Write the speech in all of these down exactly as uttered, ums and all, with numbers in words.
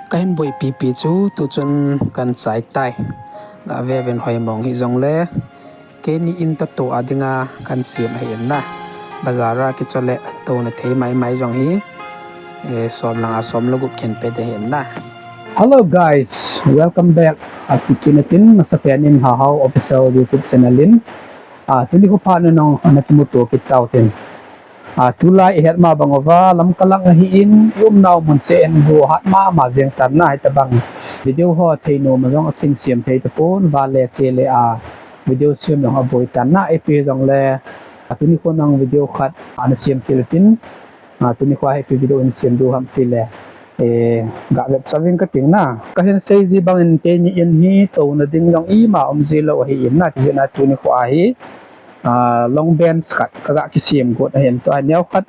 Kahin boipipi chu tuchun kan chai tai. Gave uvin hoimong hijongle, keini in toh tou a dinga kan sem ahi in na. Bazar a kichoi le touna thei maimai jong hi, eh, som langa som le gup khen pe ding ahi in na. Hello guys, welcome back. Ati kit in tin, masapen in Hahao Official YouTube channel in, ah, tuni kho phat nunung ana kimuto kit tau tin. Ah, tulai ihet ma bang uva, lamka lang ahi in, i umnau mun cheh in go hat mama jeng tan na, hitabang video ho thei nom a jong akin sem thei tapon, vale cheh le a video sem jong aboi tan na, ipi jongle, ah, tuni kho nang video khat ana sem kit tin, ah, tuni kho a ipi video in sem diu ham tile, eh, gavetsah uvin kating na. Kahin sei ji bangin keini in hi touna ding jong ima um ji lou ahi in na, chujeh a tuni kho a hi, ah, long bench khat kaga kisem got ahin, tua neo khat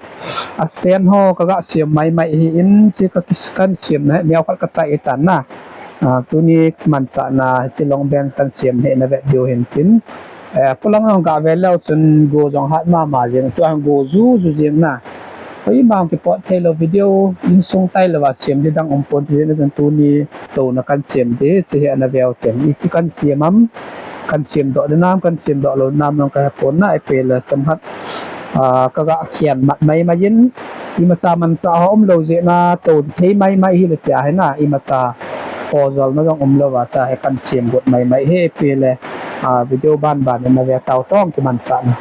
a stand ho kaga sem maimai ahi in, chu kakis-, kan semna neo khat kachai tan na. Ah, tuni manchahna chu long bench kan sem hi na vet diu hin tin. Eh, polang jong gave leu chun go jong hat mama jeng, tua go juju jeng na. Koima kipot thei lou video, insung tailou a sem ding dang umpon, chujeh a chun tuni touna kan sem ding chu hi ana veu ten. Iti kan sem am, kan semdoh ding nam, kan semdoh lou nam jong kahepon na, ipi le themkhat, ah, kaga khen mat maimai in, imacha manchah ho umlou jeh a tou thei maimai hile tia hi na, imacha pojolna jong umlou a tia hi kan sem got maimai hi, ipi le, ah, video banban in nave tau tong kimanchah na.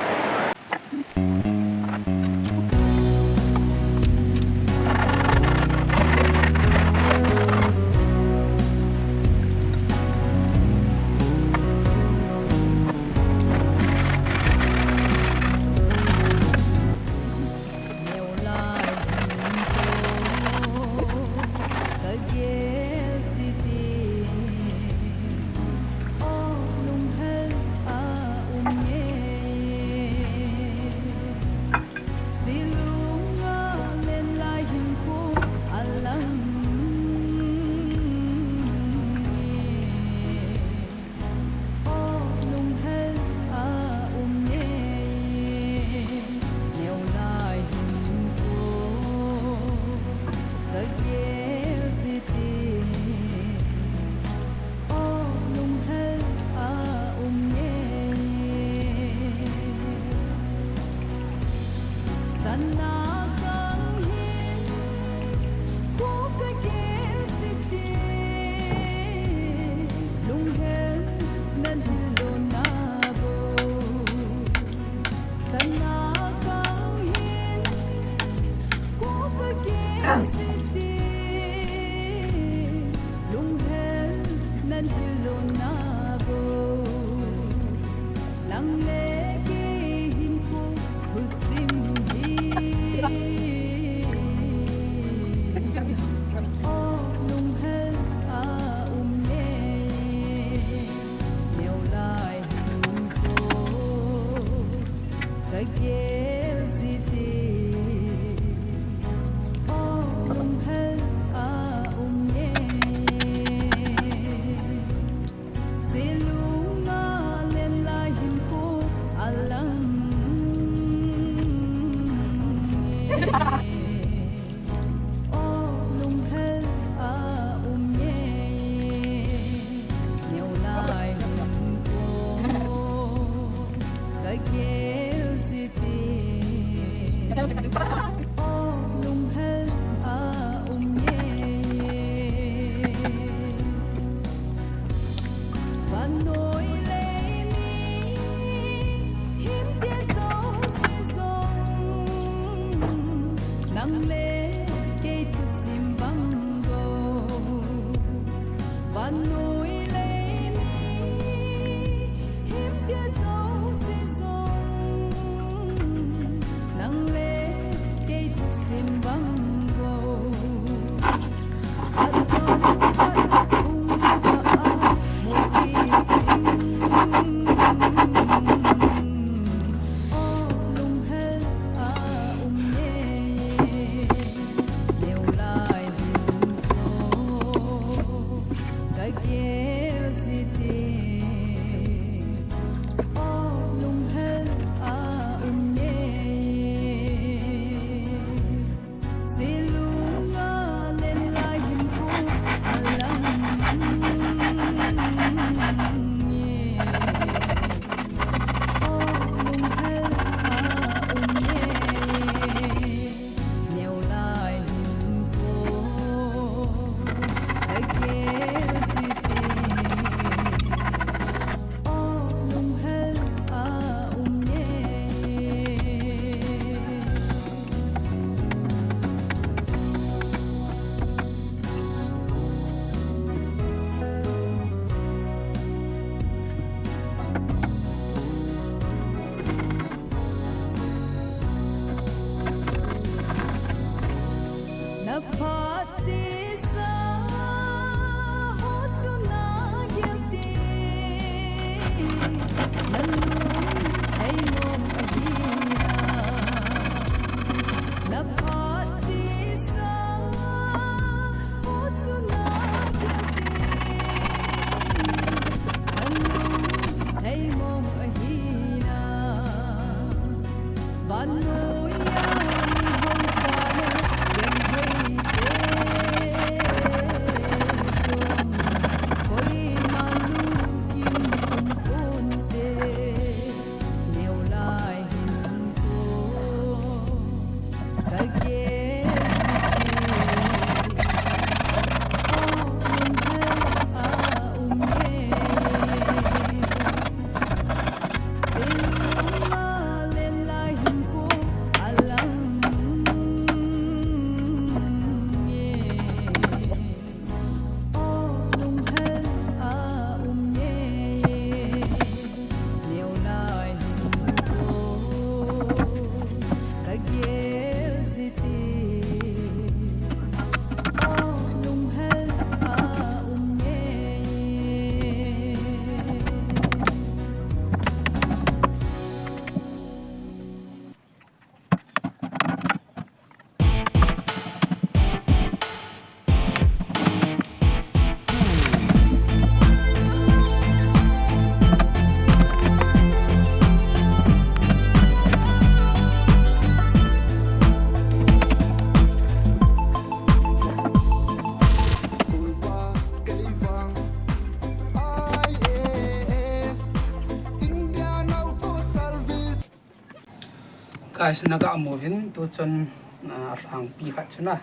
Guys, naga mu uvin, tuchun, ah, lhangpi khat chu na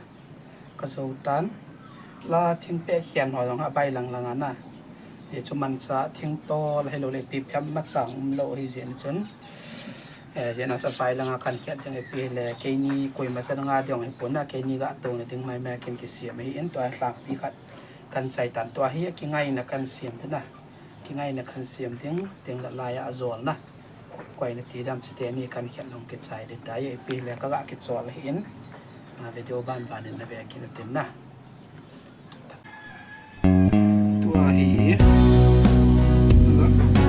kajo tan. La thingpeh khen ho jong abai lang lang ana. Hichu mancha thingtol hilou le ipi phem machang umlou ahi jeh in chun. Eh, jeh a chu abai langa kan khet jeng ipi le keini koima chan nga ding ahipon na, keini ga touna ding maimai kin kisem ahin, tua lhangpi khat kan chai tan, tua hi kingaina kan sem ding na. Kingaina kan sem ding, ding la laiya ajol na. Koi nati dam chite ni kan khet long kichai ding tai, ipi le kaga kichol ahin. Ah, video ban ban in na ve kit u tin na. Tua hi. Ga,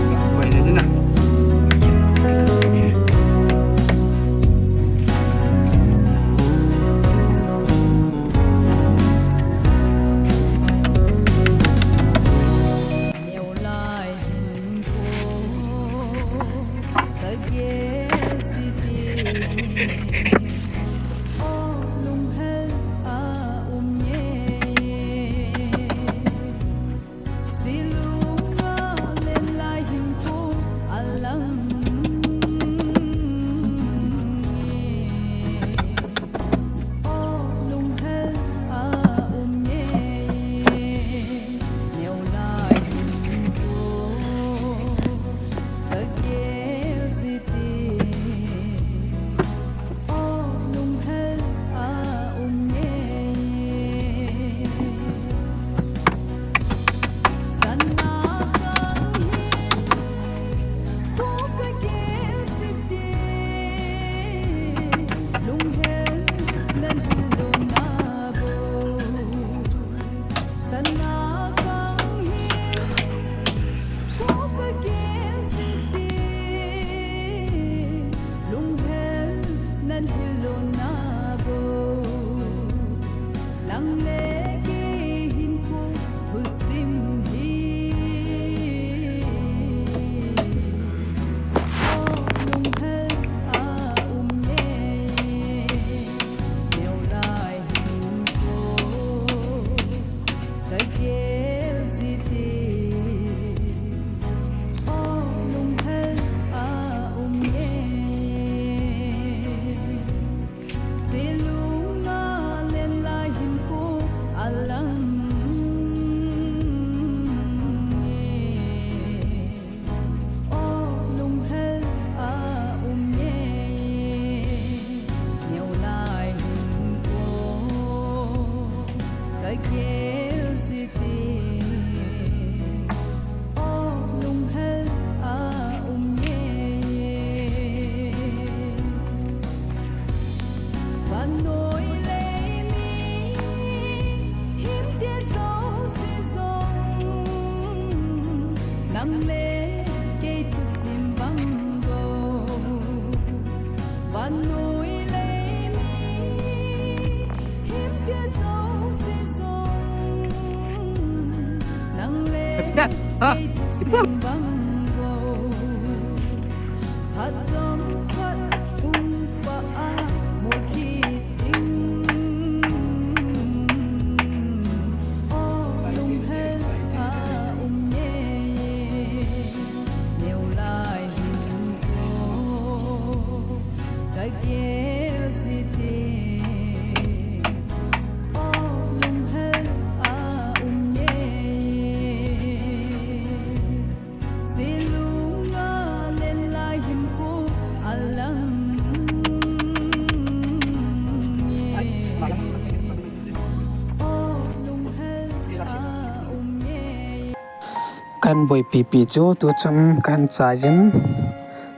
ga, koi nati na. Kan boipi pi chu tuchun kan chai jin,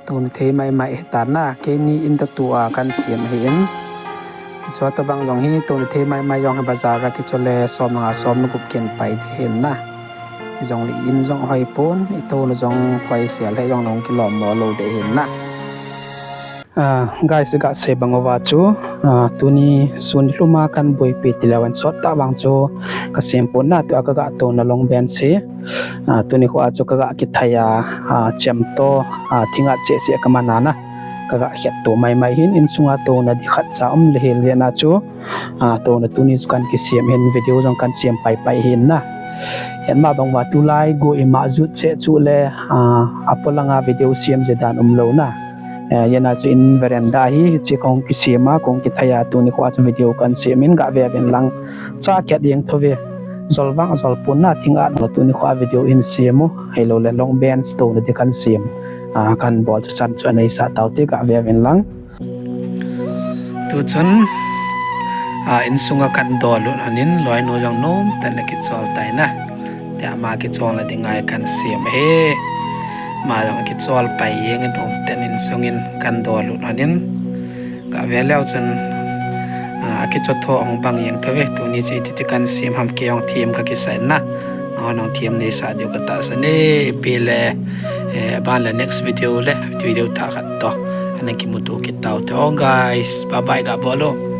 touna thei maimai hitan na, keini in toh tua kan sem ahin. Chua tabang jong hi touna thei maimai jong hi bazar a kichoi le som nga som gup kin pai ding ahin na. Jong le in jong hoi pon, i touna jong hoi sel le jong long kilom mo lou ding ahin na. Ah, guys, ga sei bang uva chu, ah, tuni sun lhuma kan boipi tileu in sot tah vang chu ka sem pon na, tua kaga touna long ben se. Ah, tuni kho a chu kaga kithai a, ah, chem toh, ah, thinga che se ka man a na. Kaga khet to maimai hin, insunga touna di khat cha um le hel le na chu. Ah, touna tuni chu kan kisem hin, video jong kan sem pai pai hin na. Hin ma bang uva tulai go ima jut che chu le, ah, apolanga video sem je dan um lou na. Eh, jana chu in veranda hi, hiche kahung kisem a, kahung kithei a, tuni kho a chu video kahin sem in, gave uvin lang. Cha kiat jeng thou ve. Jol vang jol pon na, thing at na, tuni kho a video hin sem u. Ahilou le long bench touna ding kahin sem. Ah, kahin bol chu chan chu aneisah tau te, gave uvin lang. Tu chun, ah, insung a kahin dol lut hon in, loinu jong nom tah in akichol tai na. Tia ama kichol na ding ngai kahin sem e. Ama jong kichol pai jeng in, nom tah in insung in kahin dol lut hon in. Gave leu chun, ah, akichol tho hung bang jeng thou ve, tuni chu iti ti kahin sem ham, kei jong them kakisah in na. Nangho jong them neisah diu katahsan e, ipi le, eh, aban le next video le, video thah khat toh. Ana kimuto kit tau te. Oh guys, bye bye ga bol u.